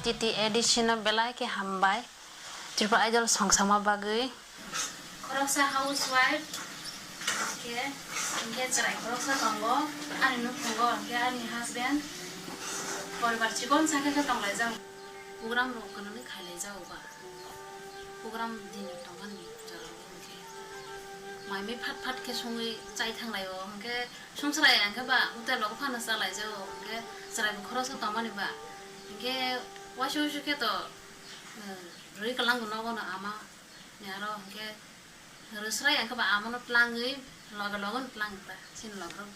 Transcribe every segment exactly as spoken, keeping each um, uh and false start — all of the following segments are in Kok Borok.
T T A D C no belai khe hambai, Tripura Idol song sama bagwi. Khoroksa housewife khe, hinkhe chwrai khoroksa tongo, ani nukhungo hinkhe ani husband, poribar chikon sa khe khe tonglaijak. Program rok kwnwi khailaijago ba. Program din tongmani jorao hinkhe mai mui phat phat khe songwi chai thanglaio, hinkhe songchwrai hinkhe ba hotel rogo phano chalaijao, hinkhe chwraibo khoroksa tongmani ba. Hinkhe waisa waisa khe to, eh, rwi kwlangbo nogo no ama ni aro hinkhe rwsrai hinkhe ba amano tlangwi loge loge no tlang ta chini loge rok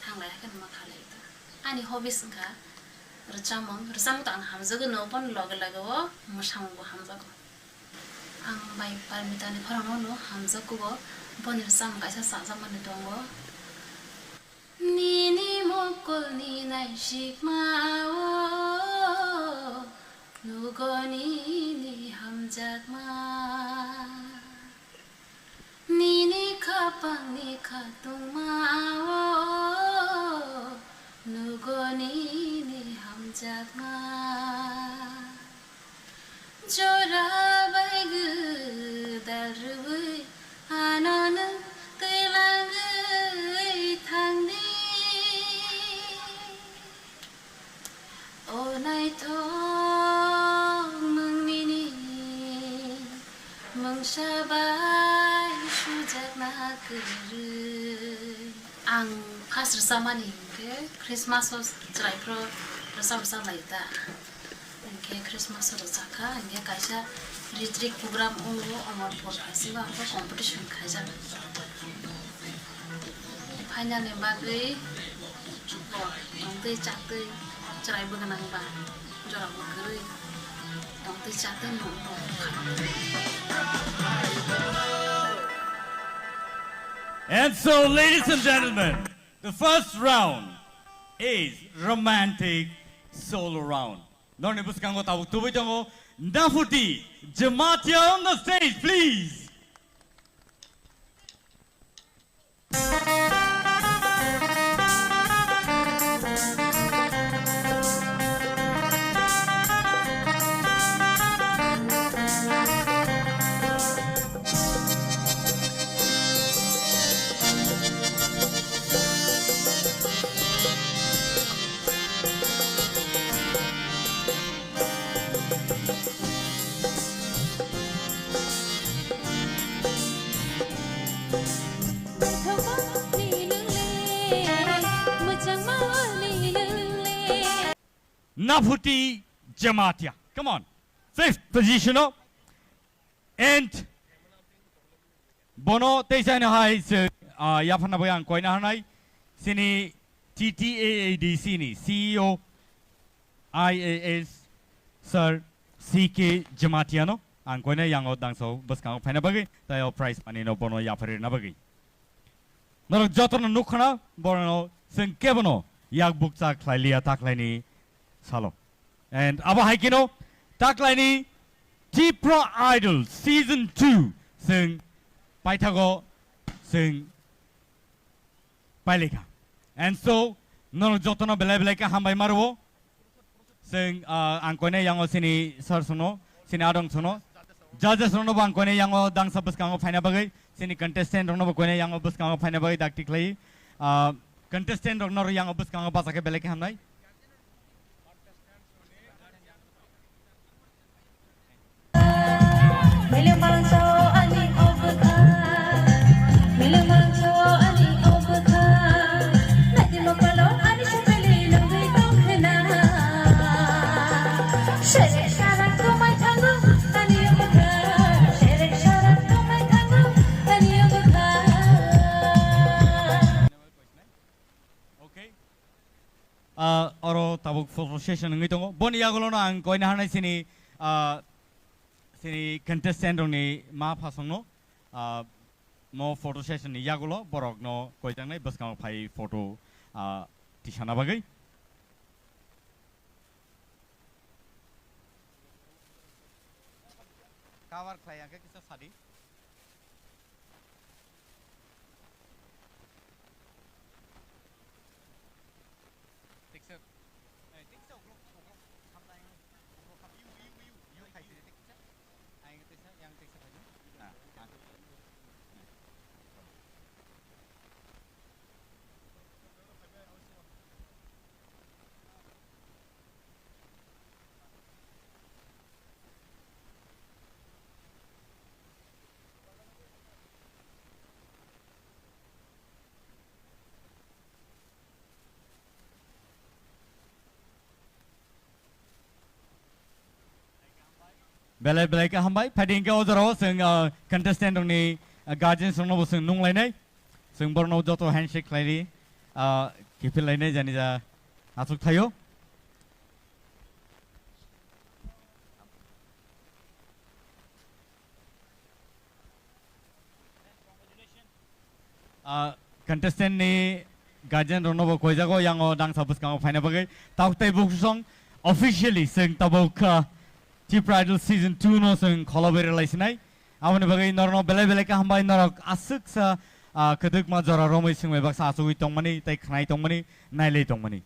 thanglai haikhe no ma khalai ta. Ani hobbies wngkha rwchapmung, rwchapmung to ang hamjagwi no, boni loge loge o mwsamung bo hamjago. Ang bai Parmita ni khorang no hamjak kugo, boni rwchapmung kaisa chajakmani tongo. Nini mokol ni naisikma o, nugo nini hamjakma. Nini khapang ni khatungma o, nugo nini hamjakma. Jora bai gwdal rwui ano nwng twilangwi thangdi. O naithok nwng nini mungsa bai sujakna kwrwi. Ang first rwchapmani hinkhe Christmas o chwraiphru rwchap rwchap lai ta. Hinkhe Christmas o rwchapkha, hinkhe kaisa ritrik program wngo, omo por khaisingbo ang competition khaijak. Final ni bagwi bo tongtwi chaktwi chwraibo gwnang ba. Jorabo kwrwi tongtwi chatwi nukgo. And so, ladies and gentlemen, the first round is romantic solo round. Norni bwskango tabuk tubui tongo Nafuti Jamatia on the stage, please. Nafuti Jamatia. Come on. Fifth position o. And bono tei jaino hai se, ah, yapharna bai ang koina hanai. Sini T T A A D C ni C E O I A S Sir C K Jamatia no ang koina yango dangso bwskango phaina bagwi, tei o prize money no bono yapharina bagwi. Norok jotono nukkhana, borokno chwng kebono yak bukcha khlai liya ta khlaini salo. And abo hai kheno ta khlaini Tipra Idol Season two chwng paithago chwng pailikha. And so, norok jotono belai belai khe hambai ma rwo. Chwng, ah, ang koine yango sini sir sono, sini adong sono. Judges rokno bo ang koine yango dangsa bwskango phaina bagwi, sini contestant rokno bo koine yango bwskango phaina bagwi dakti khlai. Ah, contestant rokno ro yango bwskango bacha khe belai khe hamnai. Okay. Ah, oro tabuk photo session wngwi tongo. Boni yagulono ang koina hanai sini, ah, sini contestant rokni ma phasongno, ah, mo photo session ni yagulo borokno koijaknai bwskango phai photo, ah, tisana bagwi. Cover khlai ang khe kisa sadi. Tiksa, eh, tiksa uklok, uklok, hamnai, uklok ham-, Belai belai khe hambai. Phaidi hwnkhe o jorao chwng, ah, contestant rokni, ah, guardians rokno bo chwng nung lainai. Chwng borokno joto handshake khlaidi, ah, kiphil lainai jani ja aswk thaio. Ah, contestant ni guardian rokno bo koijago, yango dangsa bwskango phaina bagwi. Tabuk tei bukusong officially chwng tabuk, ah, Tipra Idol season two no chwng kholo berwi lai sinai. Aboni bagwi norokno belai belai khe hambai, norok aswksa, ah, kwdwkma jora romwi swngbai baksa achugwi tongmani tei khnai tongmani, nailai tongmani.